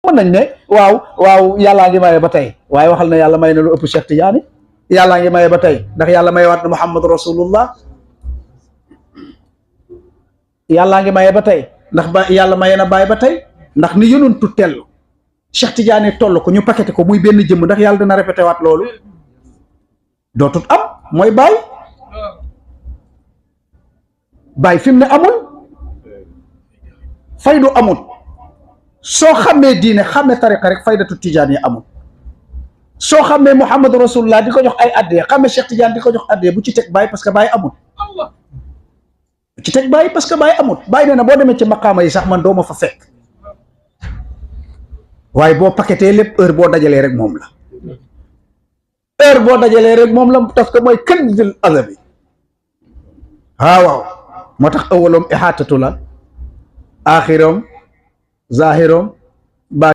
mën nañ ne waaw yàllaa ngi maye ba tey waaye waxal na yàlla may na lu ëpp Cheikh Tidiane yàllaa ngi maye ba tey ndax yàlla may waat na Muhammadu Rasulullah yàllaa ngi maye ba tey ndax ba yàlla maye na bàyyi ba tey ndax ni yonentu tell Cheikh Tidiane toll ko ñu paqueté ko muy benn jëmm ndax yàlla dina répété waat loolu dootut am mooy bàyyi fi mu ne amul faydu amul soo xamee diine xamee tariqa rek faydatu Tidiane yi amul soo xamee Muhammadu Rasulullah di ko jox ay addee xamee Cheikh Tidiane di ko jox addee bu ci teg bàyyi parce que bàyyi amul bu ci teg bàyyi parce que bàyyi amul bàyyi nee na boo demee ci maqaama yi sax man doo ma fa fekk waaye boo paquetee lépp heure boo dajalee rek moom la heure boo dajalee rek moom la parce que mooy kanzul azabi waaw moo tax awaloom ihaatatu la axiroom zahiroom